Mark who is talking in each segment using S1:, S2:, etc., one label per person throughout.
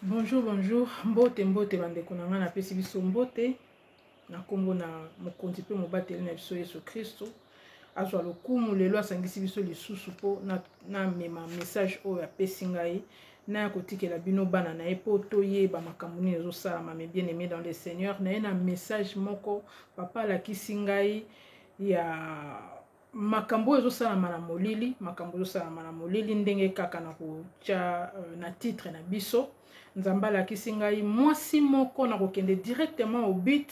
S1: Bonjour, bonjour, mbote mbote bandeko na ngai, napesi biso mbote na nkombo na mokonzi mpe mobateli na biso Yesu Kristo. Azwa lokumu lelo, asangisi biso lisusu mpo namema na message oyo apesi ngai naya kotikela bino bana na ye mpo toyeba makambo nini ezosalama. Mes bien aimé dans le Seigneur, naye na message moko papa alakisi ngai ya makambo oyo ezosalama na molili, makambo ezosalama na molili ndenge kaka na kotya na titre na biso. Nzambe alakisi ngai mwasi moko, na kokende directement au but,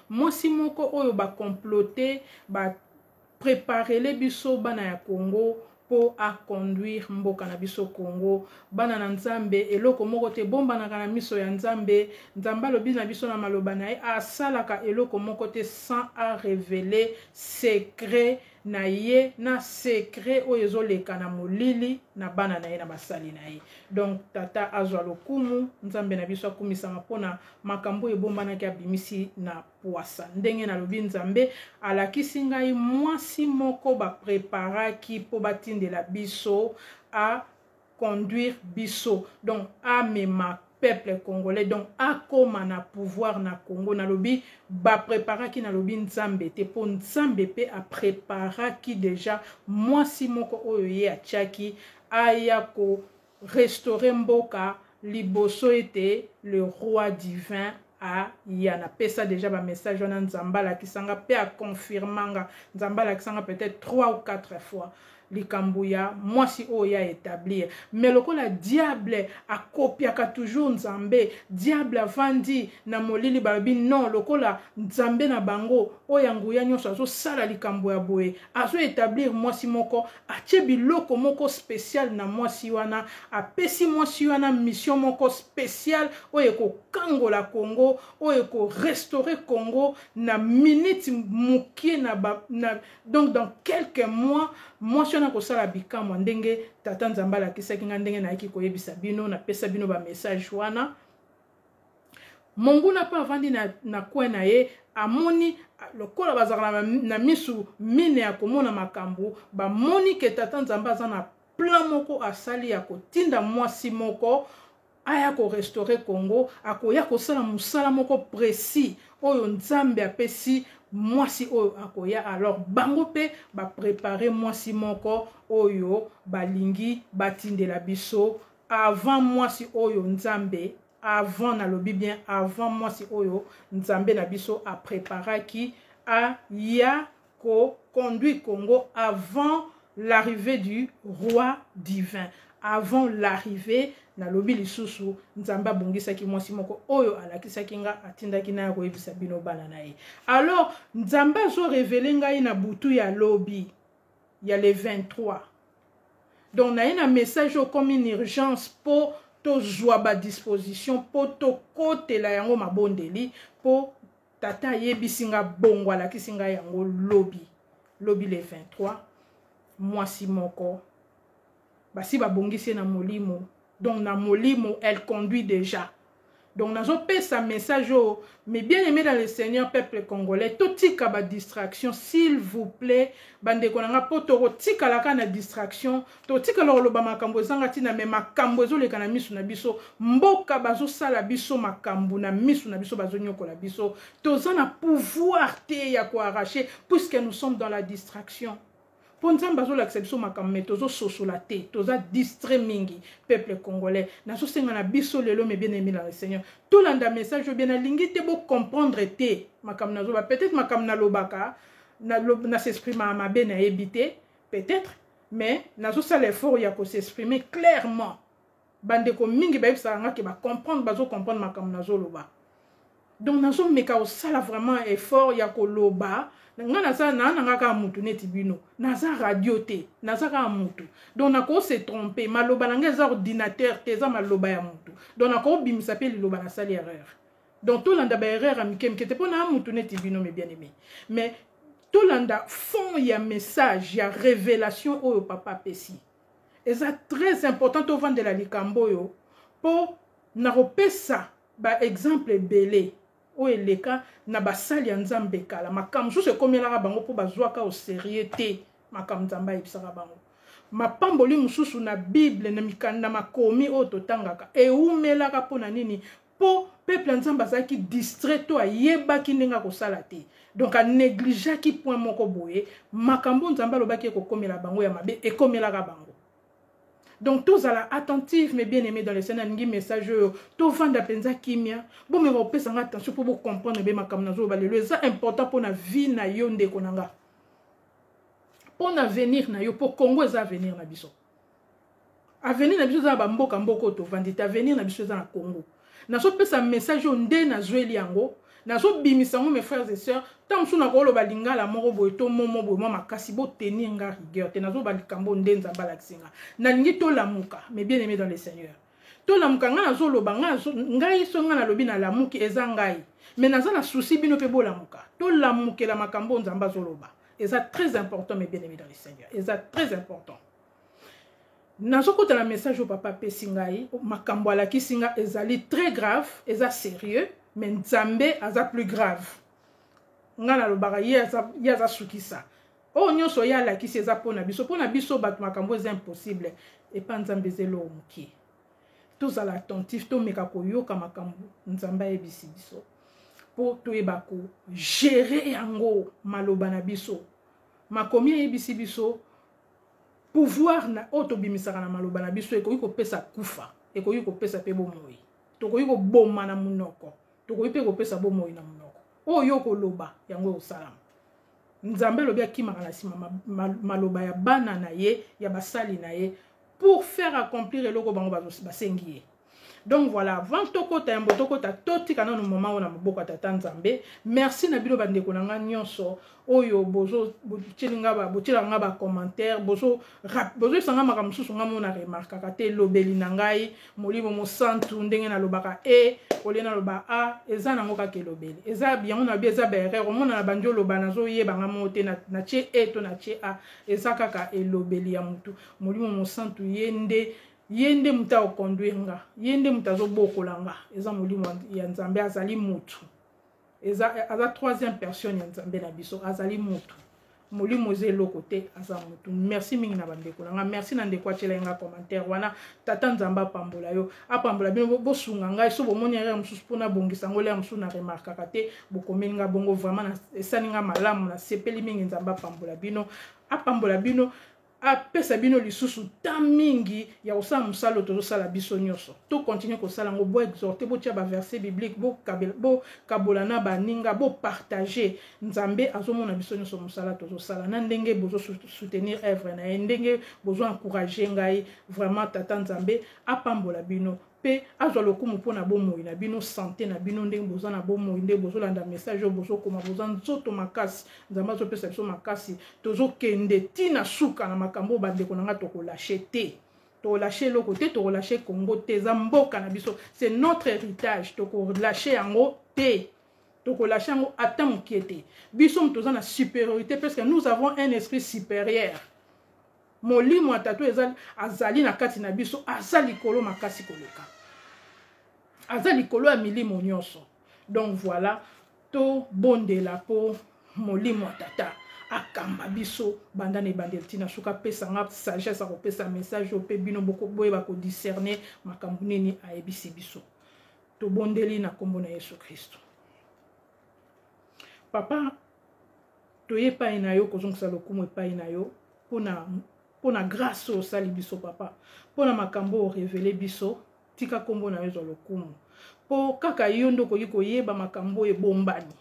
S1: mwasi moko oyo bacomplote, bapreparele biso bana ya Congo mpo aconduire mboka na biso Congo. Bana na Nzambe, eloko moko te bombanaka na miso ya Nzambe. Nzambe alobi na biso na maloba na ye, asalaka eloko moko te sans arévéler secret na ye, na secret oyo ezoleka na molili na bana na ye, na basali na ye. Donc tata azwa lokumu, Nzambe na biso akumisama mpona makambo oyo ebombanaki abimisi na pwasa. Ndenge nalobi, Nzambe alakisi ngai mwasi moko bapreparaki mpo batindela biso a conduire biso, donc amema peuple congolais, donc akoma na pouvoir na Congo. Nalobi bapreparaki, nalobi Nzambe te, mpo Nzambe mpe apreparaki deja mwasi moko oyo ye atiaki aya ko restaurer mboka liboso ete le roi divin aya. Napesa deja bamessage wana, Nzambe alakisanga mpe aconfirmanga. Nzambe alakisanga peut-être 3 ou 4 fois likambo ya mwasi oyo ya établir. Mais lokola diable akopiaka toujours Nzambe, diable avandi na molili, balobi non, lokola Nzambe na bango oyo ya nguya nyonso azosala likambo ya boye, azoétablir mwasi moko, atie biloko moko spécial na mwasi wana, apesi mwasi wana mission moko spéciale oyo ekokangola Congo, oyo ekorestaurer Congo na minute mokie na, ba, na donc dans quelques mois mwasi wana kosala bikamwa. Ndenge tata Nzambe alakisaki nga, ndenge nayaki koyebisa bino, napesa bino bamessage wana. Monguna mpe avandi na coin na ye, amoni lokola bazalaka na misu mine ya komona makambo, bamoni ke tata Nzambe aza na plan moko asali ya kotinda mwasi moko aya korestaurer Congo, akoya kosala mosala moko précis oyo Nzambe apesi mwasi oyo akoya. Alors bango mpe baprépare mwasi moko oyo balingi batindela biso avant mwasi oyo Nzambe, avant, nalobi bien, avant mwasi oyo Nzambe na biso apreparaki aya koconduire Congo, avant l'arrivée du roi divin, avant l'arrivée. Nalobi lisusu, Nzambe abongisaki mwasi moko oyo alakisaki nga, atindaki na ya koyebisa bino bana na ye. Alors Nzambe azorévéler ngai na butu ya lobi ya le 23. Donc naye na message oyo comme une urgence mpo tozwa badisposition, mpo tokotela yango mabondeli, mpo tata ayebisi nga bongo, alakisi ngai yango lobi, lobi le 23. Mwasi moko basi babongisi ye na molimo, donc na molimo elle conduit déjà. Donc nazopesa message oyo, mais bien aimé dans le Seigneur, peuple congolais, totika badistraction s'il vous plaît, bandeko na nga, mpo tokotikalaka na distraction, totikala koloba makambo ezanga ntina. Mais makambo ezoleka na miso na biso, mboka bazosala biso makambo na miso na biso, bazonyokola biso, toza na pouvoir te ya koarracher puisque nous sommes dans la distraction. Mpo Nzambe azolakisa biso makambo, mais tozososola te, toza distrait mingi. Peuple congolais, nazosenga na biso lelo, mes bien aimé dans le Seigneur, tolanda message oyo bien. Nalingi te bocomprendre te makambo nazoba. Peut-être makambo nalobaka na s'exprimaka mabe, nayebi te, peut-être, mais nazosala effort ya kos'exprimer clairement. Bandeko mingi bayebisaka nga ke bacomprendre, bazocomprendre makambo nazoloba. Donc nazomeka kosala vraiment effort ya koloba. Nga naza naa na nga kaka mutu neti bino, naza radio te, naza kaka mutu. Donc nakose tromper, maloba na nga eza ordinateur te, eza maloba ya mutu. Donc nakobimisa mpe liloba, nasali erreur. Donc tolanda baerreur ya mike mike te, mpo naa mutu neti bino, mes bien aimé. Mais tolanda fond ya message ya révélation oyo papa apesi, eza très important. Tovandela likambo oyo mpo nakopesa baexemple ebele oyo eleka na basali ya Nzambe kala. Makambo mosusu ekomelaka bango mpo bazwaka au sérieux te makambo Nzambe ayebisaka bango. Mapamboli mosusu na Bible, na mikanda makomi oyo totangaka, ewumelaka mpo na nini? Mpo peuple ya Nzambe azalaki distrait to ayebaki ndenge akosala te. Donc anegligeaki point moko boye, makambo Nzambe alobaki ekokomela bango ya mabe ekomelaka bango. Donc tozala attentive, mes bien-aimés dans le Seigneur, nalingi message oyo tovanda mpenza kimia, bomeka kopesa nga attention mpo bocomprendre be makambo nazoloba lelo eza important mpo na vie na yo ndeko na nga, mpo na avenir na yo, mpo Congo eza avenir na biso. Avenir na biso eza na bamboka mboka oyo tovandi te, avenir na biso eza na Congo. Nazopesa message oyo nde nazweli yango, nazobimisa yango, mes frères et sœurs. Ntango mosusu nakoloba lingala moko boye to momo boye mwa makasi, botenir nga rigueur te. Nazoloba likambo nde Nzambe alakisi nga. Nalingi tolamuka, mes bien aimés dans le Seigneur, tolamuka. Ngai nazoloba, ngai so ngai nalobi nalamuki, eza ngai, mais naza na souci bino mpe bolamuka. Tolamukela makambo oyo Nzambe azoloba, eza très important, mes bien aimés dans le Seigneur, eza très important. Nazokota na message oyo papa apesi ngai. Makambo alakisi nga ezali très grave, eza sérieux, mais Nzambe aza plus grave. Ngai nalobaka ye aza sukisa. Oyo nyonso ye alakisi eza mpona biso, mpona biso bato. Makambo eza impossible, epa Nzambe eza eloko moke. Tozala attentif, tomeka koyoka makambo Nzambe ayebisi biso mpo toyeba kogérer yango. Maloba na biso, makomi ayebisi biso, pouvoir na oyo tobimisaka na maloba na biso ekoki kopesa kufa, ekoki kopesa mpe bomoi. Tokoki koboma na monoko, tokoki mpe kopesa bomoi na monoko. Oyo koloba yango ekosalama. Nzambe alobi akimaka na nsima maloba ya bana na ye, ya basali na ye, pour faire accomplir eloko bango basengi ye. Donc voilà, avant tokota, yambo tokota, totika nano moma oyo na maboko ya Tata Nzambe. Merci na bino bandeko na nga nyonso oyo botielaka nga bacommentaire, bozoyebisa nga makambo mosusu nga mona remarkaka te. Elobeli na ngai, Molimo Mosantu, ndenge nalobaka e olie naloba a, eza nango kaka elobeli, eza yango na bi, eza baerreur. Omona na bandi oloba, nazoyeba nga moko te natie e to natie a, eza kaka elobeli ya motu. Molimo Mosantu, ye nde moto akoconduire nga, ye nde moto azobokola nga. Eza Molimo ya Nzambe, azali motu, eza aza troisième personne ya Nzambe na biso, azali motu. Molimo eza eloko te, aza motu. Merci mingi na bandeko na nga, merci na ndeko atiela nga commentaire wana. Tata Nzambe apambola yo, apambola bino. Bosunga ngai so bomoni erreur mosusu mpona bongisa yango. Lere mosusu na remarkaka te, bokomeli nga bongo, vraiment esali nga malamu, nasepeli mingi. Nzambe apambola bino, apambola bino, apesa bino lisusu temps mingi ya kosala mosala oyo tozosala biso nyonso. Tocontinue kosala yango, boexhorte, botia baverset biblique, bokabola na baninga, bopartage. Nzambe azomona biso nyonso mosala tozosala, na ndenge bozosoutenir œuvre na ye, ndenge bozoencourage ngai. Vraiment, Tata Nzambe apambola bino mpe azwa lokumu mpona bomoi na bino, santé na bino, ndenge boza na bomoi, ndenge bozolanda message oyo, bozokoma, boza nzoto makasi. Nzambe azopesa biso makasi, tozokende ntina suka na makambo oyo. Bandeko na ngai, tokolâcher te, tokolâcher eloko te, tokolâcher Congo te. Eza mboka na biso, c'est notre héritage, tokolâcher yango te, tokolâcher yango ata mokie te. Biso moto toza na supériorité parce que nous avons un esprit supérieur. Molimo ya Tata eza azali na kati na biso, aza likolo makasi koleka, aza likolo ya milimo nyonso. Donc voilà, tobondela mpo Molimo ya Tata akamba biso banda na ebandeli ntina soki apesa nga sagesse, akopesa message oyo mpe bino boyeba kodiscerner makambo nini ayebisi biso. Tobondeli na nkombo na Yesu Kristo. Papa, toye epai na yo kozongisa lokumu epai na yo mpona grâce oyo osali biso, papa, mpona makambo oyo orévéler biso. Tika nkombo na yo ezwa lokumu, mpo kaka yo nde okoki koyeba makambo oyo ebombani,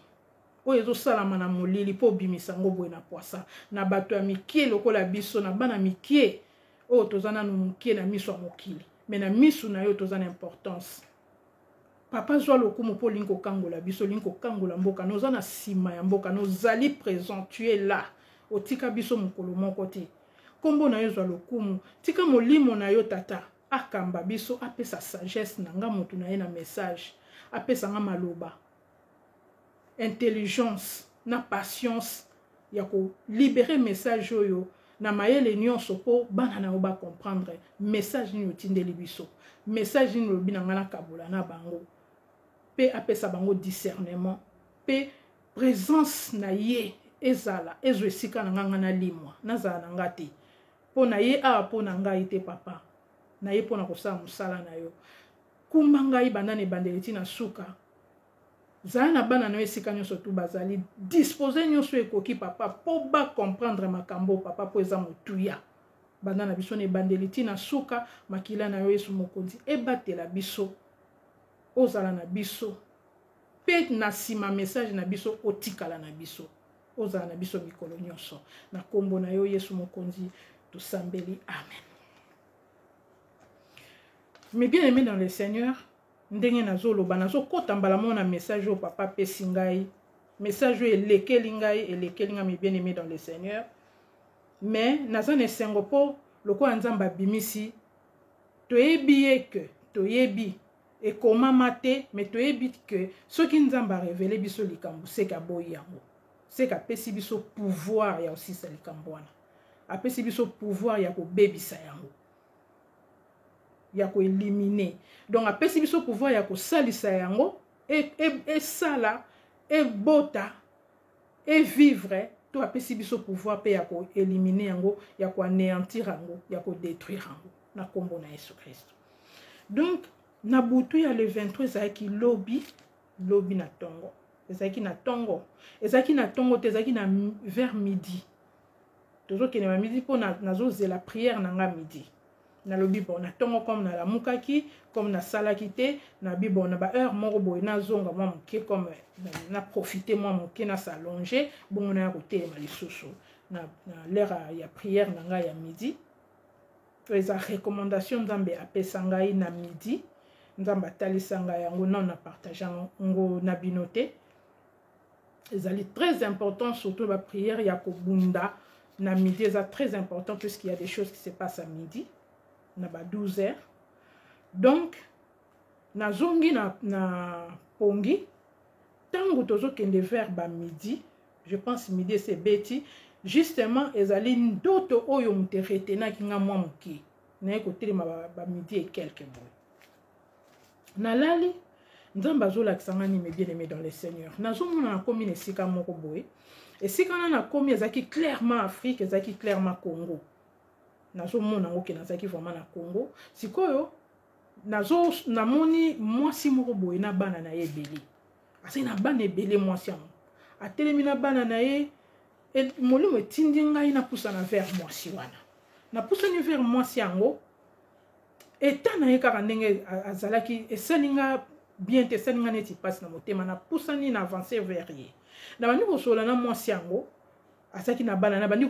S1: oyo ezosalama na molili, mpo obimisa yango boye na poisa na bato ya mike lokola biso, na bana mike oyo toza nanu moke na miso ya mokili, mais na miso na yo toza na importance. Papa, zwa lokumu mpo olingi kokangola biso, olingi kokangola mboka na oza na nsima ya mboka na ozali présent, tu es là, otika biso mokolo moko te. Nkombo na yo ezwa lokumu. Tika Molimo na yo, Tata, akamba biso, apesa sagesse na nga motu na ye na message, apesa nga maloba, intelligence na patience ya kolibérer message oyo na mayele nyonso, mpo bana na yo bacomprendre message nini otindeli biso, message nini olobi na ngai nakabola na bango, mpe apesa bango discernement, mpe présence na ye ezala ezwa esika na nga, nga nalimwa, nazala na nga te. Mpo na ye awa mpo na ngai te papa. Na ye mpo na kosala mosala na yo. Kumba ngai banda na ebandeli ti na suka. Zala na bana na yo esika nyonso tu bazali. Dispose nyonso ekoki papa mpo ba comprendre makambo papa mpo eza motuya. Banda na biso na ebandeli ti na suka, makila na yo Yesu Mokonzi ebatela biso. Ozala na biso. Mpe na nsima message na biso otikala na biso. Ozala na biso mikolo nyonso. Na kombo na yo Yesu Mokonzi tosambeli. Amen. Mes bien-aimés dans le Seigneur, ndenge nazoloba nazokota mbala moko na message oyo papa apesi ngai, message oyo elekeli ngai, elekeli ngai mes bien-aimés dans le Seigneur. Mais naza na esengo mpo lokola Nzambe abimisi, toyebi ye ke toyebi ekomama te, mais toyebi ke soki Nzambe arevele biso likambo, seke aboyi yango, seke apesi biso pouvoir ya kosisa likambo wana, apesi biso pouvoir ya kobebisa yango, ya koelimine. Donc apesi biso pouvoir ya kosalisa yango esala, ebota, evivre, to apesi biso pouvoir mpe ya koelimine yango, ya koanéantir yango, ya kodétruire yango na nkombo na Yesu Kristo. Donc na butu ya le 23 ezalaki lobi, lobi na tongo, ezalaki na tongo, ezalaki na tongo te, ezalaki na vers midi. Tozokende ba midi mpo nazozela prière na nga midi. Nalobi bon, na tongo comme nalamukaki, comme nasalaki te, nabi bon, na ba heure moko boye nazonga mwa moke, comme na profiter mwa moke na s'allonger, bongo naya kotelema lisusu na l'heure ya prière na ngai ya midi. Eza recommandation Nzambe apesa ngai na midi, Nzambe atalisa ngai yango, non na partage yango na bino te. Ezali très important, surtout ba prière ya kobunda na midi eza très important, puisqu'il y a des choses qui se passent à midi na ba 12 heures. Donc nazongi na pongi ntango tozokende vers ba midi, je pense midi ese ebeti justement, ezali ndoto oyo moto eretenaki nga mwa moke, naye kotelema ba midi et quelque boye, nalali. Nzambe azolakisa nga nini, bien aimé dans le Seigneur? Nazomona nakomi na esika moko boye. Esika wana nakomi ezalaki clairement Afrique, ezalaki clairement Congo. Nazomona yango ke nazalaki vraiment na Congo. Sikoyo namoni mwasi moko boye na bana na ye ebele, azali na bana ebele. Mwasi yango atelemi na bana na ye. Molimo etindi ngai napusana vers mwasi wana. Napusani vers mwasi yango, eta na ye kaka ndenge azalaki esali nga bien te, esali nga neti mpasi na motema. Napusani na avance vers ye, nabandi kosolola na mwasi yango. Azalaki na bana, nabandi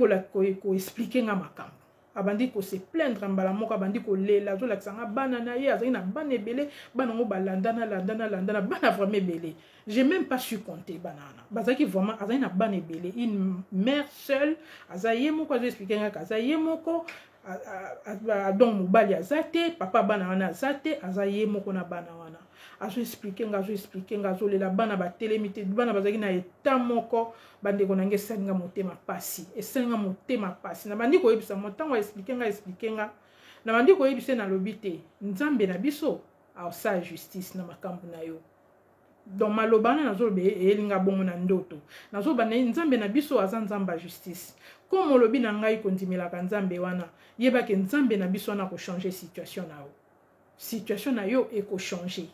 S1: koexpliquer nga makambo, abandi kose plaindre mbala moko, abandi kolela, azolakisa nga bana na ye. Azalaki na bana ebele, bana yango balandana landana landana, bana vraiment ebele, j'ai même pas su compter bana wana bazalaki vraiment. Azali na bana ebele, une mère seule, aza ye moko. Azoexpliquer ngaka aza ye moko, donc mobali aza te, papa bana wana aza te, aza ye moko na bana wana. Azoexpliquer nga, azoexpliquer nga, azolela, bana batelemi te, bana bazalaki na eta moko. Bandeko na ngai, esali nga motema pasi, esali nga motema pasi. Nabandi koyebisa mo ntango aexpliquer nga, expliquer nga, nabandi koyebisa ye, nalobi te, Nzambe na biso aosala justice na makambo na yo. Donc maloba wana nazoloba eyeli nga bongo na ndoto. Nazoloba na ye, Nzambe na biso aza Nzambe ya justice. Comme olobi na ngai kondimelaka Nzambe wana, yebake Nzambe na biso wana akochange situation na yo, situation na yo ekochange.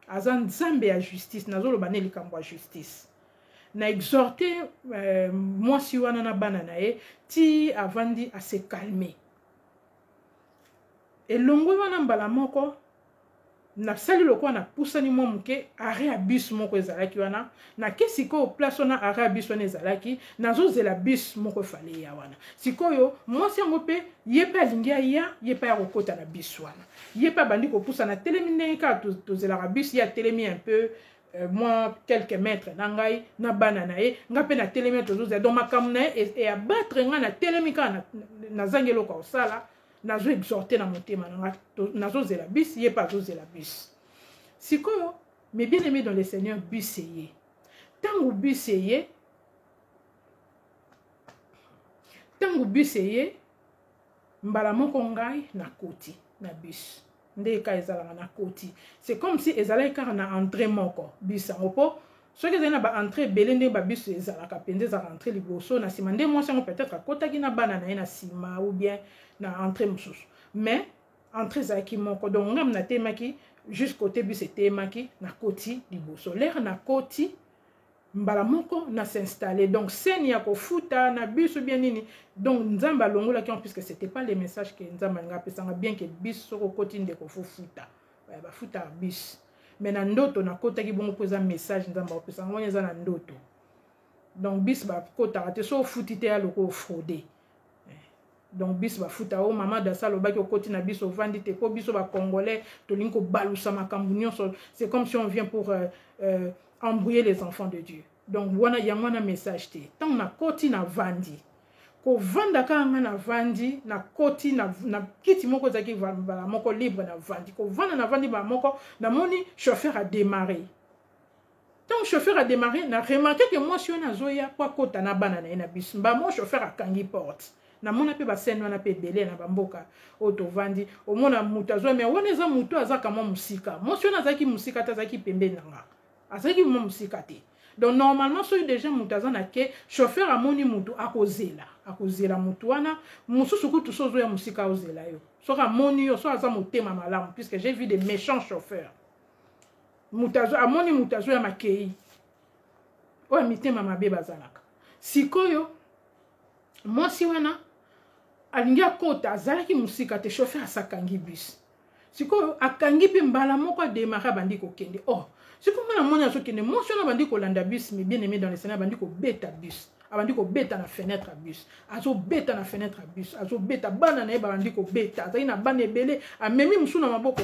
S1: Aza Nzambe ya justice. Nazoloba ne likambo ya justice, na exhorte mwasi wana na bana na ye ti avandi, ase calme elongwe wana. Mbala moko nasali lokola napusani mwa moke, arrêt ya bus moko ezalaki wana. Nake sikoyo place wana, arrêt ya bus wana ezalaki, nazozela bus moko efale eya wana. Sikoyo mwasi yango mpe, ye mpe alingi aya, ye mpe aya kokota na bus wana. Ye mpe abandi kopusana, atelemi ndenge kaka tozelaka bus. Ye atelemi un peu mwa quelques mètres na ngai na bana na ye. Nga mpe natelemi, tozozela. Donc makambo na ye eabattre ngai, natelemi kaka, nazangi eloko ya kosala, nazo exhorte na motema na nga, nazozela bus, ye mpe azozela bus. Sikoyo, mes bien aimés dans le Seigneur, bus eye. Ntango bus eye, ntango bus eye, mbala moko ngai nakoti na bus. Nde ka ezalaka, na koti, c'est comme si ezalaki kaka na entrée moko bus yango, mpo soki ezali na baentrée ebele, ndenge babus ezalaka mpenza, ezalaka entrée liboso na nsima. Nde mwasi yango peut-être akotaki na bana na ye na nsima ou bien na entrée mosusu. Mais entrée ezalaki moko, donc ngam natelemaki juste côté bus etelemaki, nakoti liboso. Lere nakoti mbala moko na s'installer, donc scène ya kofuta na bus ou bien nini, donc Nzambe alongolaki yango, puisque c'était pas le message que Nzambe alinga apesanga. Bien que bus, soki okoti, ndeko, fofuta, bafutaka bus, mais na ndoto nakotaki bongo mpo eza message Nzambe akopesanga wana, eza na ndoto. Donc bus bakotaka te so ofuti te, ya loko ofraude. Donc biso bafuta o mama Dasa alobaki okoti na biso, ovandi te, mpo biso Bacongolais tolingi kobalusa makambo nyonso. C'est comme si on vient pour embrouiller les enfants de Dieu. Donc wana yango wana message te. Ntango nakoti, navandi, kovanda kaka nga navandi, nakoti na kiti moko ezalaki mbala moko libre, navandi, kovanda, navandi mbala moko, namoni chauffeur adémarré. Ntango chauffeur adémarré, na remarqué ke mwasi wana azoya po akota na bana na ye na biso. Mbamo chauffeur akangi porte. Namona mpe bascène wana mpe ebele na bamboka oyo tovandi. Omona moto azwa, me wana eza moto azaka mwa mosika. Mwasi wana azalaki mosika te, azalaki pembeni na nga, azalaki mwa mosika te. Donc normalement, soki déjà moto aza na ke chauffeur amoni moto, akozela, akozela moto wana. Mosusu kutu so ozoya mosika, ozela yo. Soki amoni yo, so aza motema malamu, puisque j'ai vu des méchants chauffeurs, moto amoni moto azoya, makei oyo mitema mabe bazalaka. Sikoyo mwasi wana alingi akota, azalaki mosika te, chauffeur asakangi bus. Sikoyo akangi mpe mbala moko, adémarrer, abandi kokende. Oh, sikoyo mwana moni azokende, mwasi wana abandi kolanda bus. Mais bien aimé dans le Seigneur, abandi kobeta bus, abandi kobeta na fenêtre ya bus, azobeta na fenêtre ya bus, azobeta. Bana na ye babandi kobeta, azali na bana ebele, amemi mosu na maboko.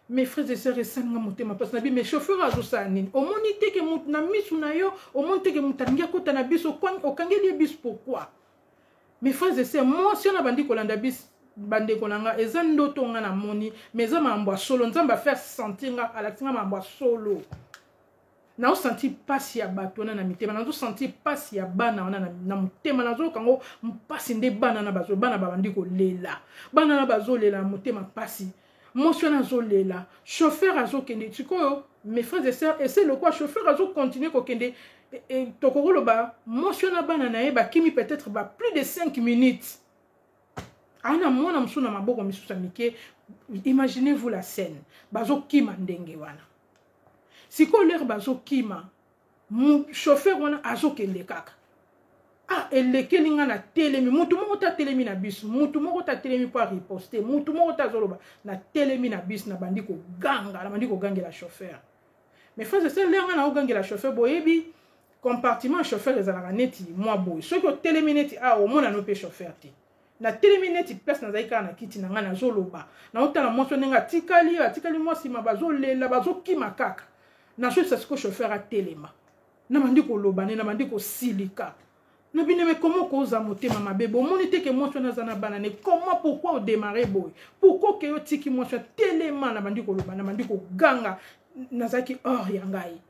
S1: Mes frères et sœurs, esalinga motema mpasi na bi. Mais chauffeur azosala nini? Omoni te ke motu na misu na yo, omoni te ke moto alingi akota na biso, okangeli ye bus pourquoi? Mes frères et sœurs, mwasi wana abandi kolanda bus. Bandeko na nga, eza ndoto nga namoni, mais eza makambo ya solo. Nzambe afaire sentir nga, alakisi nga makambo ya solo. Naosentir mpasi ya bato wana na mitema, nazosentir mpasi ya bana wana na motema, nazoyoka yango mpasi nde bana na bazo bana babandi kolela, bana na bazolela na motema mpasi. Mwasi wana azolela, chauffeur azokende. Sikoyo, mes frères et sœurs, ese lokwa chauffeur azocontinue kokende, tokokoloba mwasi wana, bana na ye bakimi peut-être ba plus de 5 minutes, aa na mwana mosusu na maboko, misusu ya mike. Imaginez-vous la scène, bazokima ndenge wana. Sikoyo lere bazokima, chauffeur wana azokende kaka. Ah, elekeli nga na telemi, mutu moko te atelemi na biso, mutu moko te atelemi mpo ariposte, mutu moko te azoloba. Natelemi na biso, nabandi koganga, nabandi kogangela chauffeur. Mais frère, se ndenge nga naogangela chauffeur, boyebi compartiment chauffeur ezalaka neti mwa boye, soki otelemi neti awa, omona no mpe chauffeur te. Natelemi neti place nazali kaka na kiti na ngai, nazoloba, naotala mwasi ndenge atikali, atikali mwa nsima, bazolela, bazokima kaka. Nazoyebisa sikoyo chauffeur atelema, nabandi koloba nde, nabandi kosilika na bino: me komo koza motema mabe? Bomoni te ke mwasi wana aza na bana ne? Comment, pourquoi odémarre boye? Pourquoi oke otiki mwasi atelema? Nabandi koloba, nabandi koganga, nazalaki hors ya ngai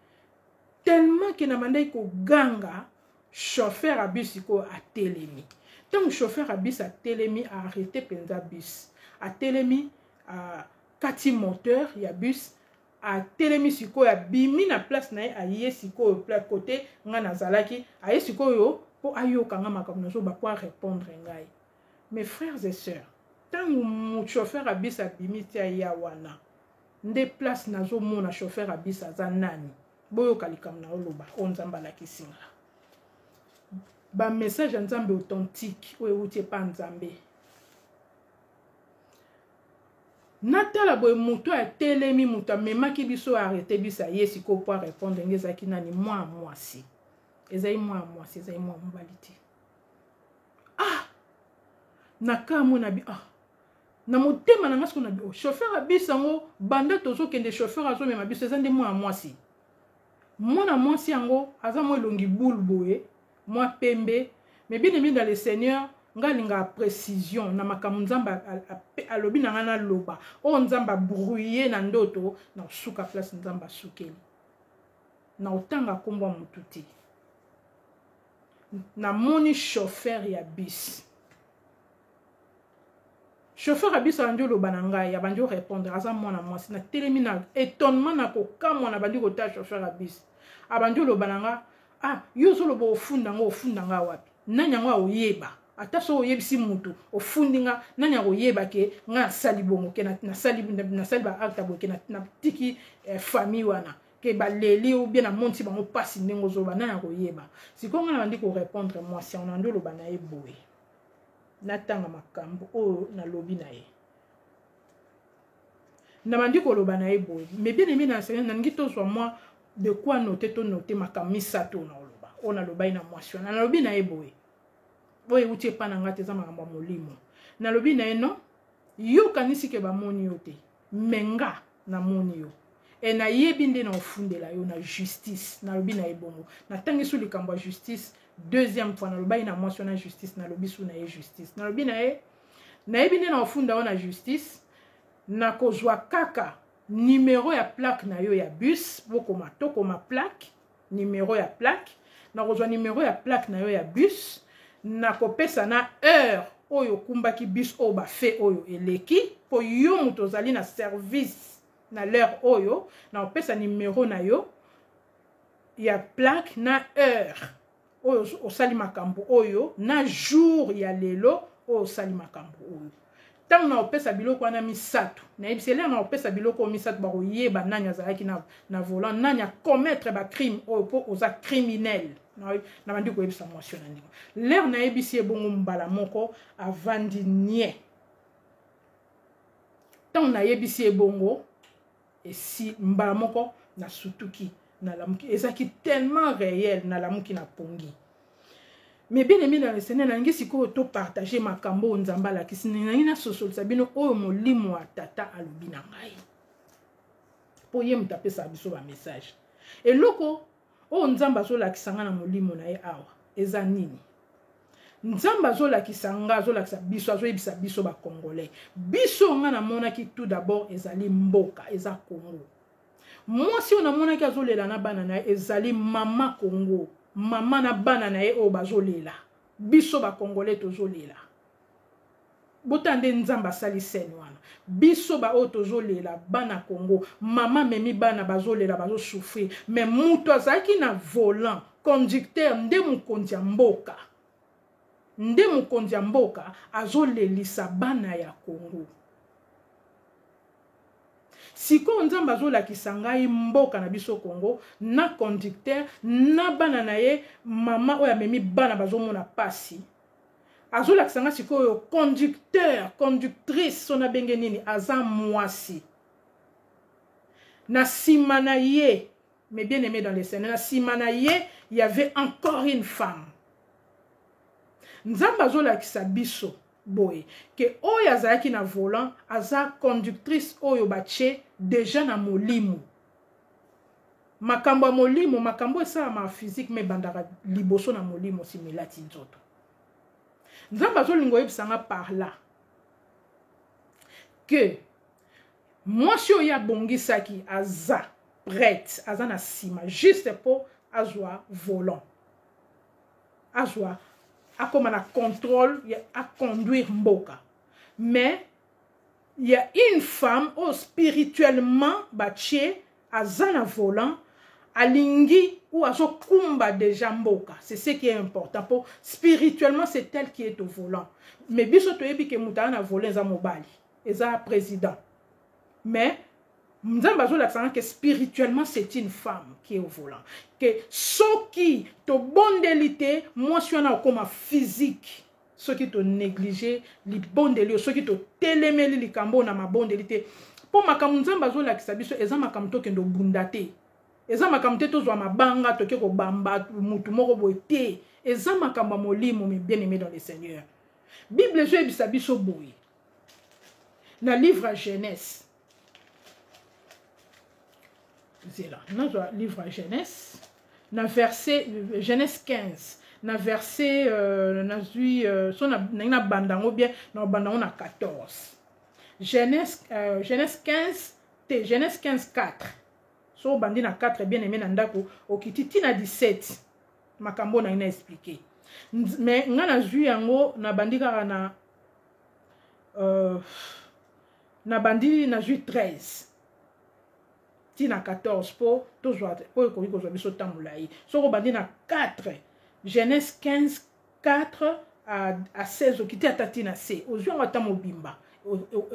S1: tellement ke nabandaki koganga. Chauffeur ya bus sikoyo atelemi. Ntango chauffeur ya bus atelemi, arrêté mpenza bus, atelemi, akati moteur ya bus, atelemi. Sikoyo abimi na place na ye, aye sikoyo côté ngai nazalaki, aye sikoyo mpo ayoka nga makambo nazoba, mpo arépondre ngai. Mes frères et sœurs, ntango chauffeur ya bus abimi ti aya wana nde place nazomona chauffeur ya bus aza nani. Boyoka likambo na oloba oyo Nzambe alakisi nga, bamessage ya Nzambe authentique oyo euti epa Nzambe. Natala boye, moto atelemi, moto amemaki biso, arrêté biso, aye sikoyo po arépondre nge. Ezalaki nani? Mwana mwasi, ezali mwana mwasi, ezali mwana mobali te. Ah, nakamwe na bi, ah, na motema na nga sikoyo na bi: oh, chauffeur ya biso yango, banda tozokende, chauffeur azomema biso, eza nde mwana mwasi. Mwana mwasi yango aza mwa elongi boule boye, mwa pembe. Mais bien aimé dans le Seigneur, nga alingaka précision na makambo Nzambe alobi na ngai. Naloba oyo Nzambe abrouille na ndoto, na osuka place Nzambe asukeli na otanga nkombo ya motu te. Namoni chauffeur ya bus, chauffeur ya bus abandi oloba na ngai, abandi orépondre, aza mwana mwasi. Natelemi na étonnement, na kokamwa, na bandi kotala chauffeur ya bus, abandi oloba na nga: ah, yo ozoloba ofunda ngo, ofunda nga wapi? Nani yango aoyeba? Ata soki oyebisi mutu ofundi nga, nani akoyeba ke nga nasali bongo, ke nasali nasali ba acte boye, ke natiki famille wana, ke baleli ou bien namonisi bango mpasi ndenge ozoloba, nani akoyeba? Sikoyo nga nabandi korépondre mwasi yango, nandi oloba na ye boye, natanga makambo oyo nalobi na ye. Nabandi koloba na ye boye: mais bien aimé na Seigneur, nalingi tozwa mwa de quoi noter, tonote makambo misato oyo naoloba, oyo nalobai na mwasi wana. Nalobi na ye boye, oyo euti epa na nga te, eza makambo ya molimo. Nalobi na ye: non, yo okanisi ke bamoni yo te, mais nga namoni yo e nayebi nde na ofundela yo na justice. Nalobi na ye bongo, natangi su likambo ya justice deuxième fois. Nalobaki na mwasi wana justice, nalobi su na ye justice. Nalobi na ye: nayebi nde na ofunda yo na justice, nakozwa kaka numero ya plaque na yo ya bus. Bokoma, tokoma plaque, numero ya plaque. Nakozwa numero ya plaque na yo ya bus, nakopesa na heure oyo okumbaki bus oyo bafe oyo eleki, mpo yo moto ozali na service na l'heure oyo. Nakopesa numero na yo ya plaque na heure oyo osali makambo oyo, na jour ya lelo oyo osali makambo oyo. Ntango na kopesa biloko wana misato, nayebisi elere na kopesa biloko oyo misato, bakoyeba nani azalaki na volant, nani acommettre bacrime oyo, mpo oza criminel. Nabandi koyebisa mwasi oyo na ndenge lere nayebisi ye bongo, mbala moko avandi nie. Ntango nayebisi ye bongo, esi mbala moko nasutuki, nalamuki. Ezalaki tellement réel, nalamuki na pongi. Mais bien aimé dans le Seigneur, nalingi sikoyo topartage makambo oyo Nzambe alakisi. Nalingi nasosolisa bino oyo molimo ya tata alobi na ngai, mpo ye moto apesaka biso bamessage. Eloko oyo Nzambe azolakisa nga na molimo na ye awa eza nini? Nzambe azolakisa nga, azolakisa biso, azoyebisa biso bacongolais. Biso, nga namonaki tout d'abord ezali mboka, eza Congo. Mwasi oyo namonaki azolela na bana na ye ezali mama Congo, mama na bana na ye oyo bazolela. Biso bacongolais tozolela. Bota nde Nzambe asali scène wana. Biso baoyo tozolela, bana Congo, mama memi bana, bazolela, bazosouffrir, mais moto azalaki na volant, conducteur, nde mokonzi ya mboka. Nde mokonzi ya mboka azolelisa bana ya Congo. Sikoyo Nzambe azolakisa ngai mboka na biso Congo, na conducteur na bana na ye, mama oyo amemi bana bazomona pasi. Azolakisa ngai sikoyo conducteur, conductrice, so nabenge nini, aza mwasi. Na nsima na ye, mais bien aimé dans le Seigneur, na nsima na ye y avait encore une femme. Nzambe azolakisa biso boye ke oyo azalaki na volant aza conductrice oyo batie déjà na molimo. Makambo ya molimo, makambo esalamaka physique, mais ebandaka liboso na molimo, nsima elati nzoto. Nzambe azolinga oyebisanga par là ke mwasi oyo abongisaki aza prête, aza na nsima juste mpo azwa volant, azwa, akóma na contrôle, aconduire mboka. Mais il y a une femme oyo spirituellement batie, aza na volant, alingi ou azokumba déjà mboka. C'est ce qui est important, po spirituellement c'est elle qui est au volant. Mais biso toyebi ke moto aza na volant eza mobali, eza président. Mais Nzambe azolakisanga ke spirituellement c'est une femme qui est au volant, ke soki tobondeli te, mwasi wana okóma physique. Soki tonéglige libondeli oyo, soki totelemeli likambo oyo na mabondeli te, mpo makambo Nzambe azolakisa biso eza makambo tokende obunda te, eza makambo te tozwa mabanga toke kobamba mutu moko boye te, eza makambo ya molimo. Mais bien aimé dans le Seigneur, Bible ezoyebisa biso boye na livre ya Genèse. Zela, nazwa livre ya Genèse na verset, Genèse 15 na verset nazwi so nangi nabanda yango bien, na banda yango na 14. Genèse 15 te, Genèse 15 4. So obandi na 4, bien aimé na ndako, okiti ntina 17. Makambo nangi na expliquer, mais nga nazwi yango, nabandi kaka na nabandi nazwi 13 ntina 14, mpo tozwa, mpo ekoki kozwa biso ntango molai. Soki obandi na 4, Genèse 15 4. à 16, okiti ata ti na se, ozwi yango ata mobimba,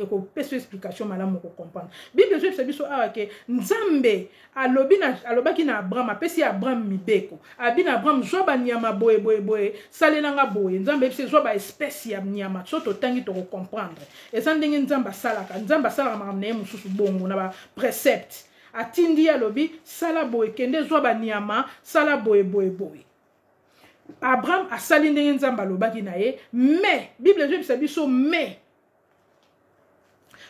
S1: ekopesa explication malamu, okocomprendre. Bible ezoyebisa biso awa ke Nzambe alobi na, alobaki na Abraham, apesi Abraham mibeko, abi na Abraham: zwa banyama boye boye boye, salelanga boye. Nzambe ayebisi: zwa baespèce ya nyama. So totangi, tokocomprendre. Eza ndenge Nzambe asalaka. Nzambe asalaka makambo na ye mosusu bongo na baprecepte. Atindi ye, alobi: sala boye, kende zwa banyama, sala boye boye boye. Abraham asali ndenge Nzambe alobaki na ye. Mais Bible ezoyebisa biso: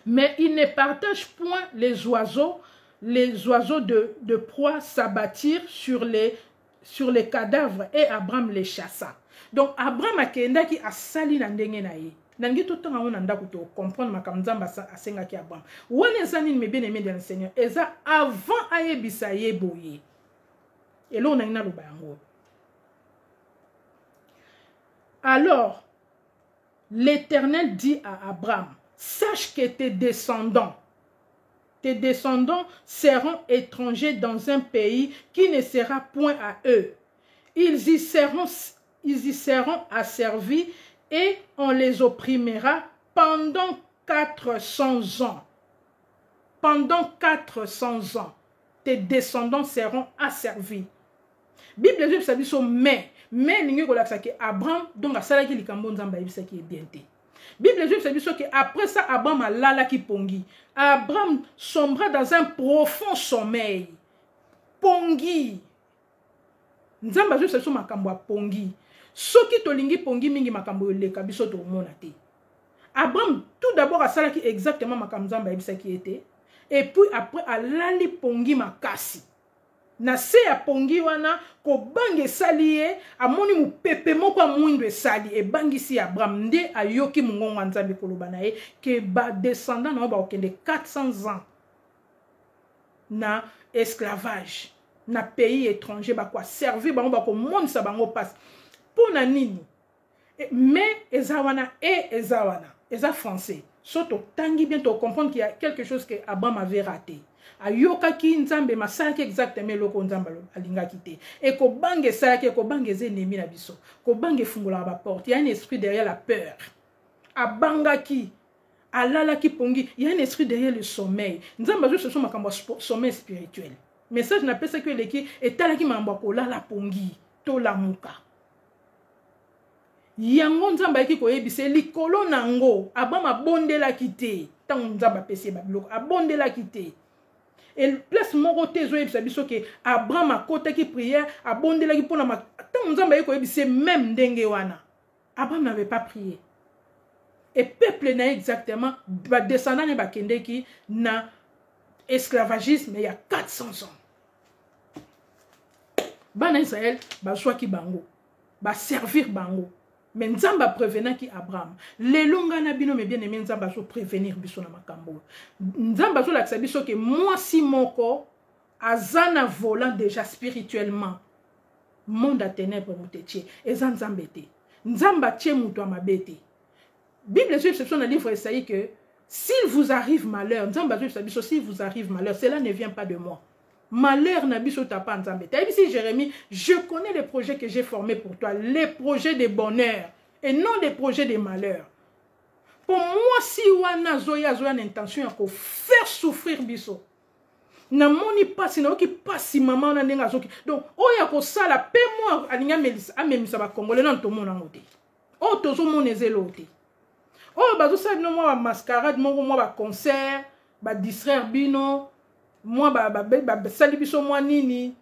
S1: Mais il ne partage point les oiseaux, les oiseaux de proie s'abattirent sur les cadavres et Abraham les chassa. Donc Abraham akendaki, asali na ndenge na ye. Nalingi totanga yango na ndako, tocomprendre makambo Nzambe asengaki Abraham wana eza nini. Mes bien aimé dans le Seigneur, eza avant ayebisa ye boye. Eloko nangi naloba yango: alors l'Éternel dit à Abraham: sache que tes descendants seront étrangers dans un pays qui ne sera point à eux. Ils y seront asservis et on les opprimera pendant 400 ans. Pendant 400 ans, tes descendants seront asservis. Bible ezoyebisa biso mais elingi kolakisa ke Abraham donc asalaki likambo Nzambe ayebisaki ye bien te. Bible ezoyebisa biso ke après ça, Abraham alalaki pongi. Abraham sombra dans un profond sommeil. Pongi, Nzambe azoyebisa biso makambo ya pongi. Soki tolingi pongi mingi, makambo eleka biso tomona te. Abraham tout d'abord asalaki exactement makambo Nzambe ayebisaki ye te, et puis après alali pongi makasi. Na se ya pongi wana, kobanga esali ye, amoni mopepe moko ya mwindo esali, ebangisi Abraham. Nde ayoki mongongo ya Nzambe koloba na ye ke badescendant na yo bakokende 400 ans na esclavage na pays étranger, bakoaservir bango, bakomonisa bango mpasi. Mpo na nini? Mais eza wana, e eza wana, eza français. So totangi bien, tocomprendre qu'il y a quelque chose que Abraham avait raté. Ayokaki Nzambe, masalaki exactement eloko Nzambe alingaki te. Ekobanga esalaki, ekobanga eza ennemi na biso. Kobanga efungolaka baporte. Ya un esprit derrière la peur. Abangaki, alalaki pongi. Ya un esprit derrière le sommeil. Nzambe azososo makambo ya sommeil spirituel. Message napesaki eleki etalaki makambo ya kolala pongi, tolamuka. Yango Nzambe ayaki koyebisa likolo nango. Abraham abondelaki te. Ntango Nzambe apesi ye babiloko, abondelaki te. Place moko te ezoyebisa biso ke Abraham akotaki prière, abondelaki mpona. Ntango Nzambe aye koyebisa ye même ndenge wana, Abraham n'avait pas prié. Et peuple na ye, exactement badescendant ne, bakendeki na esclavagisme ya 400 ans. Bana Israel bazwaki bango, baservir bango, mais Nzambe aprévenaki Abraham. Lelo ngai na bino, mes bien aimé, Nzambe azoprévenir biso na makambo oyo. Nzambe azolakisa biso ke mwasi moko aza na volant déjà spirituellement. Monde ya ténèbre moto etie, eza Nzambe te. Nzambe atie moto ya mabe te. Bible ezoyebisa biso na livre Esaïe que s'il vous arrive malheur, Nzambe azoyebisa biso, s'il vous arrive malheur, cela ne vient pas de moi. Malheur na biso tapa Nzambe te. Ayebisi Jérémie: je connais les projets que j'ai formés pour toi, les projets de bonheur et non des projets de malheur. Mpo mwasi wana azoya, azoya na intention ya kofaire souffrir biso. Namoni mpasi, nayoki mpasi mama wana ndenge azoki. Donc oyo akosala mpe mwa alingi amemisa bakongole nano, tomona yango te. Oyo tozomona eza eloko te. Oyo bazosala bino mwa bamascarade moko, mwa baconcert, badistraire bino, mwa basali biso mwa nini.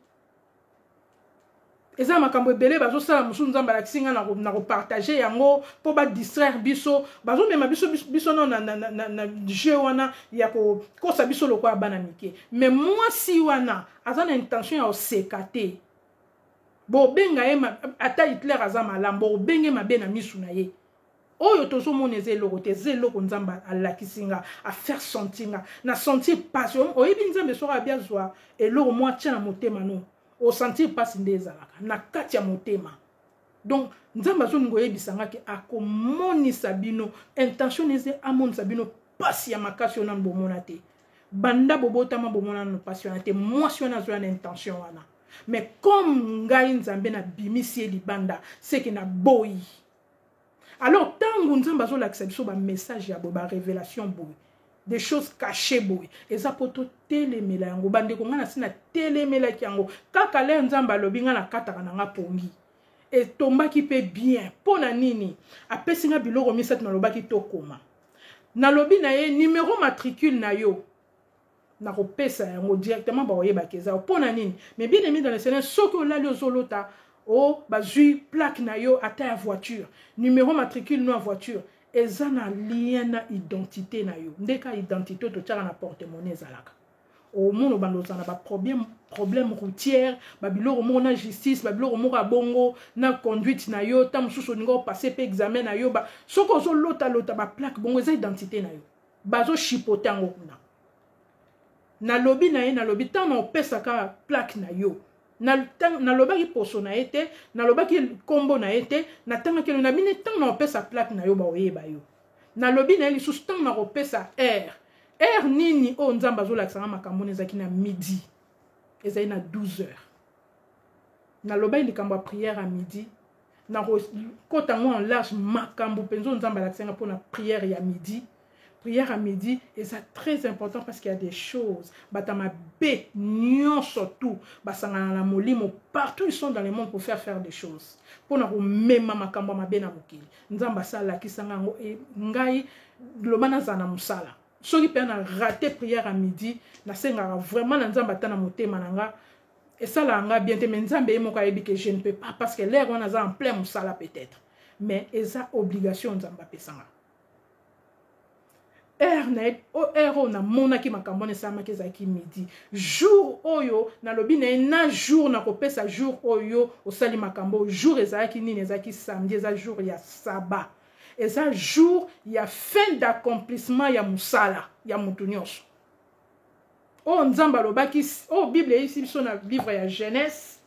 S1: Eza makambo ebele bazosala. Mosusu Nzambe alakisi nga na kopartage yango mpo badistraire biso. Bazomema biso no na jeu wana ya kokosa biso lokola bana mike. Mais mwasi wana aza na intention ya koseka te. Bobenga ye ata Hitler, aza malamu, bobenge mabe na misu na ye. Oyo tozomona eza eloko te, eza eloko Nzambe alakisi nga, afaire sentir nga na sentir pasi. Oyebi, Nzambe soki abi azwa eloko mwa atia na motema, no osentir mpasi nde ezalaka na kati ya motema. Donc Nzambe azolinga oyebisa nga ke akomonisa bino intention eza amonisa bino mpasi ya makasi oyo nanu bomona te. Banda bobotama, bomona nano mpasi wana te. Mwasi wana azoya na intention wana, mais comme ngai Nzambe nabimisi ye libanda, seke naboyi. Alors ntango Nzambe azolakisa biso bamessage ya boye, barévélation boye, des choses cachées boye, eza mpo totelemela yango. Bandeko, ngai nasi natelemelaki yango. Kaka le Nzambe alobi, ngai nakataka na nga pongi, etombaki mpe bien. Mpo na nini apesi nga biloko misato? Nalobaki tokoma, nalobi na ye: numéro matricule na yo, nakopesa yango directement, bakoyebaka eza. Mpo na nini? Mais bien aimé dans le Seigneur, soki olali, ozolota o bazwi plaque na yo, ata ya voiture, numéro matricule no ya voiture, eza na lien na identité na yo. Ndeka identité oyo totiaka na porte-monnaie ezalaka, omona obanda ozala na baproblème, problème routière, babiloko moko na justice, babiloko moko ya bongo na conduite na yo. Ta mosusu olinga opasser mpe examen na yo, soki ozolotalota baplaque bongo, eza identité na yo, bazochipoter yango kuna. Nalobi na ye, nalobi: ntango na opesaka plaque na yo, nalobaki poso na ye te, nalobaki nkombo na ye te, natangaki elo na bino. Ntango na opesa plaque na yo, baoyeba yo. Nalobi na ye lisusu: ntango na kopesa heure, heure nini oyo Nzambe azolakisanga makambo wana, ezalaki na midi, ezali na 12 heures. Nalobaki likambo ya prière ya midi, nakokota yango en large, makambo mpenza oyo Nzambe alakisanga mpona prière ya midi. Prière à midi eza très important parce qu'il y a des choses, bato mabe nyonso tout basangana na molimo, partout ils sont dans le monde, pour faire faire des choses, mpona komema makambo ya mabe na mokili. Nzambe asalakisanga yango. E ngai loba nazala na mosala, soki mpe na raté prière à midi, nasengaka vraiment na Nzambe, ata na motema na nga esalaka nga bien te, mais Nzambe ye moko ayebi que je ne peux pas, parce que l'heure wana aza en plein mosala peut-être, mais eza obligation Nzambe apesanga. Heure na ye, heure oyo namonaki makambo wana esalamaki, ezalaki midi. Jour oyo nalobi na ye, na jour nakopesa, jour oyo osali makambo, jour ezalaki nini? Ezalaki samedi, eza jour ya sabbat, eza jour ya fin d'accomplissement ya mosala ya motu nyonso oyo Nzambe alobaki, oyo Bible eyebisi biso na livre ya Genèse,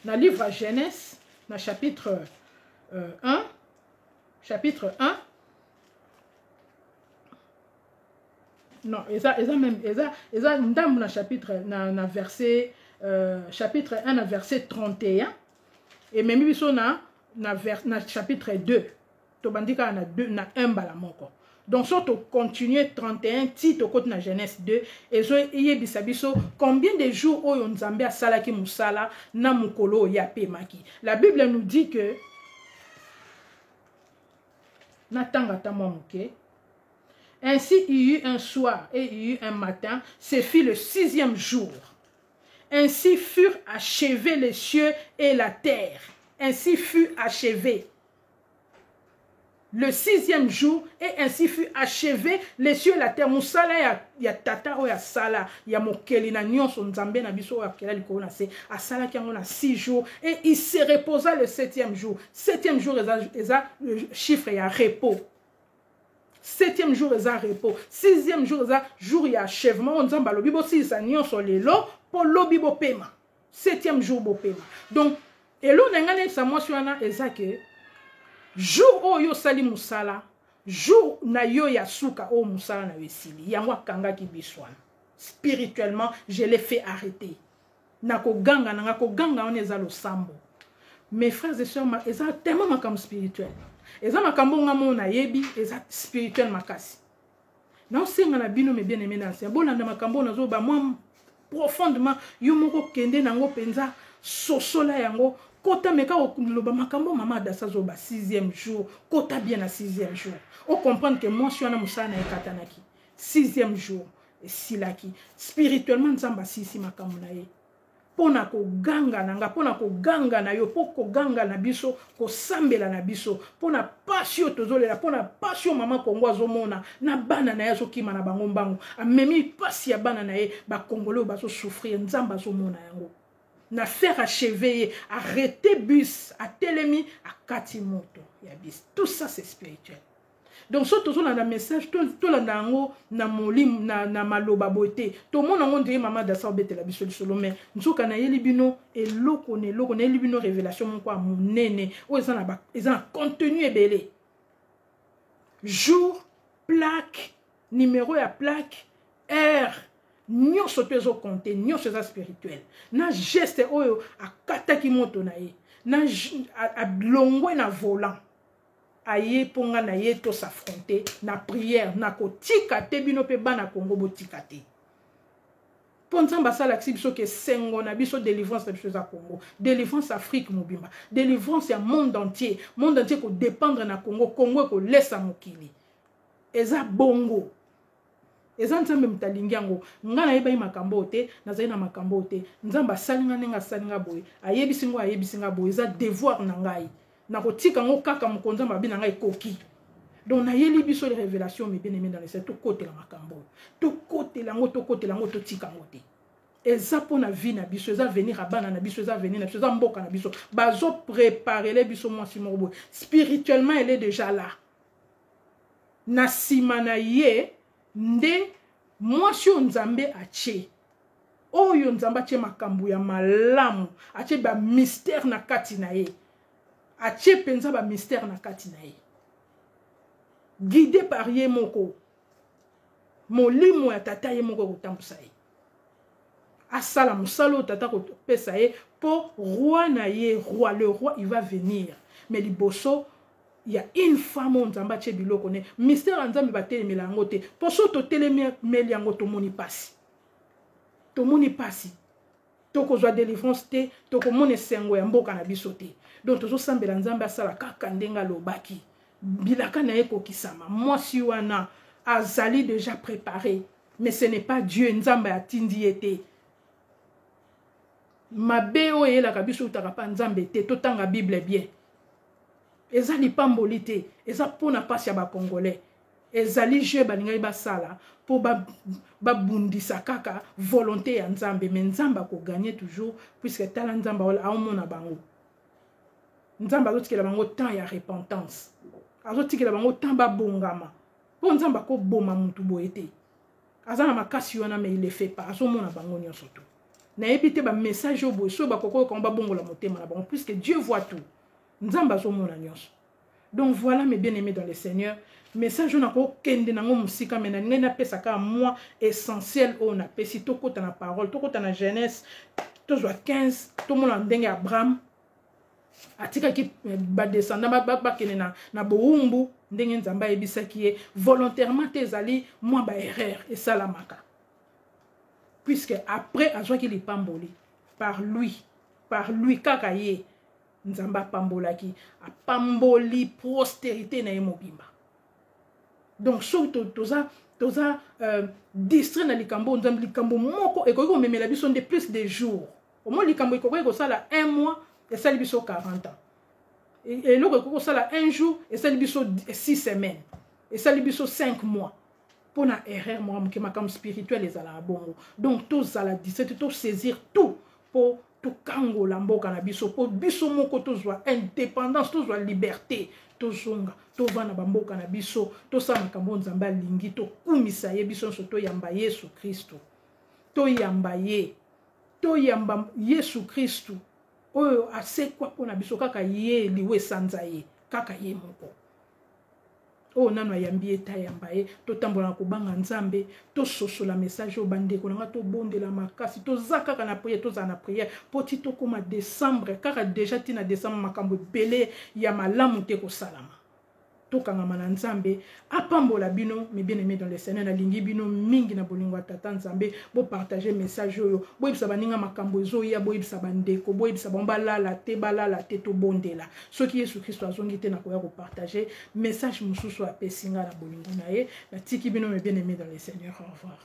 S1: na livre ya Genèse, na chapitre 1, chapitre 1, non, eza même eza ndambu na chapitre na verset, chapitre 1 na verset 31, ememi biso na chapitre 2. Tobandi kaka na 2, na 1 mbala moko. Donc so tocontinue 31 ti tokoti na Genèse 2, ezoyebisa biso combien de jours oyo Nzambe asalaki mosala na mokolo oyo apemaki. La Bible nous dit que, natanga ata mwa moke: "Ainsi il y eut un soir et il y eut un matin, ce fut le sixième jour. Ainsi furent achevés les cieux et la terre." Ainsi fut achevé le sixième jour et ainsi fut achevé les cieux et la terre. Mosala ya tata oyo asala, ya mokeli na nyonso, Nzambe na biso oyo akela likolo na se, asalaki yango na 6 jours et il se reposa le septième jour. Septième jour eza chiffre ya repos. Septième jour eza repos, sixième jour eza jour ya achèvement oyo Nzambe alobi: bosilisa nyonso lelo mpo lobi bopema. Septième jour bopema. Donc eloko na ngai nayebisa mwasi wana eza ke jour oyo osali mosala, jour na yo ya suka oyo mosala na yo esili, yango akangaki biso wana. Spirituellement, je l'ai fait arrêter na koganga na nga. Koganga wana eza losambo, mes frères et sœurs, eza tellement makambo spirituel, eza makambo nga mo nayebi, eza spirituel makasi. Naosenga na bino, mes bien aimé na ancien, bolanda makambo oyo nazoba mwa profondément. Yo moko kende nango mpenza, sosola yango, kota, meka koloba makambo mama Adasa azoba. Sixième jour, kota bien na sixième jour, ocomprendre ke mwasi wana mosala na ekatanaki. Sixième jour esilaki spirituellement, Nzambe asilisi makambo na ye. Mpo na koganga na nga, mpo na koganga na yo, mpo koganga na biso, kosambela na biso mpo na pasi oyo tozolela, mpo na pasi oyo mama Kongo azomona na bana na ye, azokima na bango mbango, amemi pasi ya bana na ye bakongole oyo bazosouffrir. Nzambe azomona yango na faire achever ye, arrêter bus, atelemi, akati moto ya bus. Tout ça, c'est spirituel. Donc so tozolanda message, tolanda yango na molimo, na maloba boye te. Tomona yango ndenge mama Dasa obetela biso lisolo, mais nzoka nayeli bino eloko na eloko, nayeli bino révélation moko ya monene oyo eza na contenu ebele: jour, plaque, numéro ya plaque, heure, nyonso to ezocompter, nyonso eza spirituel. Na geste oyo akataki moto na ye, na alongwe na volant, aye mpo nga na ye to s'affronter na prière. Nakotika te, bino mpe bana Kongo botika te, mpo Nzambe asalakisi biso ke esengo na biso, délivrance na biso eza Congo, délivrance Afrique mobimba, délivrance ya monde entier. Monde entier kodépendre na Congo. Congo ekolesa mokili. Eza bongo, eza Nzambe moto alingi yango. Ngai nayebaki makambo oyo te, nazali na makambo oyo te. Nzambe asali nga ndenge asali nga boye, ayebisi ngo, ayebisi nga boye. Eza devoir na ngai, nakotika yango kaka. Mokonzi Nzambe abi na ngai ekoki. Donc nayeli biso les révélations, mes bien aimés dans le Seigneur. Tokotela makambo oyo, tokotela yango, tokotela yango, totika yango te. Eza mpo na vie na biso, eza avenir ya bana na biso, eza avenir na biso, eza mboka na biso. Bazopreparele biso mwasi moko boye, spirituellement elle est déjà là. Na nsima na ye nde mwasi oyo Nzambe atie, oyo Nzambe atie makambo ya malamu, atie bamystère na kati na ye, atie mpenza bamystère na kati na ye, guidé par ye moko molimo ya tata. Ye moko ekotambusa ye, asala mosala oyo tata kopesa ye, mpo roi na ye, roi, le roi, il va venir. Mais liboso ya une femme oyo Nzambe atie biloko ne mystère ya Nzambe, batelemela yango te, mpo so totelemeli yango, tomoni pasi, tomoni pasi, tokozwa délivrance te, tokomona esengo ya mboka na biso te. Donc tozosambela Nzambe asala kaka ndenge alobaki, bilaka na ye ekokisama. Mwasi wana azali déjà préparé, mais ce n'est pas Dieu. Nzambe atindi ye te. Mabe oyo eyelaka biso eutaka mpa Nzambe te. Totanga Bible bien. Eza lipamboli te, eza mpona mpasi ya Bacongolais. Ezali jeu balingaki basala mpo babundisa kaka volonté ya Nzambe. Mais Nzambe akogagner toujours, puisque tala, Nzambe aomona bango. Nzambe azotikela bango temps ya repentance, azotikela bango temps babongama, mpo Nzambe akoboma mutu boye te. Aza na makasi wana, mais il le fait pas. Azomona bango nyonso. To nayebi te bamessage oyo boye, soki bakoki oyokango, babongola motema na bango, puisque Dieu voit tout. Nzambe azomona nyonso. Donc voilà, mes bien-aimés dans le Seigneur, message oyo nakokende nango mosika, me nalingai napesa kaka mwa essentiel oyo napesi. Tokɔta na parole, tokɔta na Genèse, tozwa 15, tomona ndenge Abraham atikaki badescendant bakende na bowumbu, ndenge Nzambe ayebisaki ye, volontairement te. Ezali mwa baerreur esalamaka, puisque après azwaki lipamboli par lui, par lui kaka ye Nzambe apambolaki, apamboli postérité na ye mobimba. Donc soki toza distrait na likambo Nzambe, likambo moko ekoki komemela biso nde plus de jours. Omoi likambo ekoki kosala un mois, esali biso 40 ans. Eloko ekoki kosala un jour, esali biso 6 semaines, esali biso 5 mois, mpo na erreur moko moke. Makambo spirituel ezalaka bongo. Donc tozala distrait, tosaisir tout mpo tokangola mboka na biso, mpo biso moko tozwa indépendance, tozwa liberté, tozonga, tovanda bamboka na biso, tosala makambo Nzambe alingi, tokumisa ye biso nyonso, toyamba Yesu Kristo, toyamba ye, toyamba Yesu Kristu oyo asekwa mpo na biso. Kaka ye liwa esanza ye, kaka ye moko oyo nano ayambi ye te, ayamba ye. Totambola na kobanga Nzambe, tososola message oyo. Bandeko na nga, tobondela makasi, toza kaka na prière, tozala na prière mpo ti tokóma décembre kaka déjà, ntina décembre makambo ebele ya malamu te kosalama. Tokangama na Nzambe, apambola bino, mes bien-aimés dans le Seigneur. Nalingi bino mingi na bolingo ya tata Nzambe. Bopartage message oyo, boyebisa baninga makambo ezoya, boyebisa bandeko, boyebisa bango balala te, balala te. Tobondela. Soki Yesu Kristo azongi te, nakoya kopartage message mosusu apesi nga na bolingo na ye. Natiki bino, mes bien-aimés dans le Seigneur. Au revoir.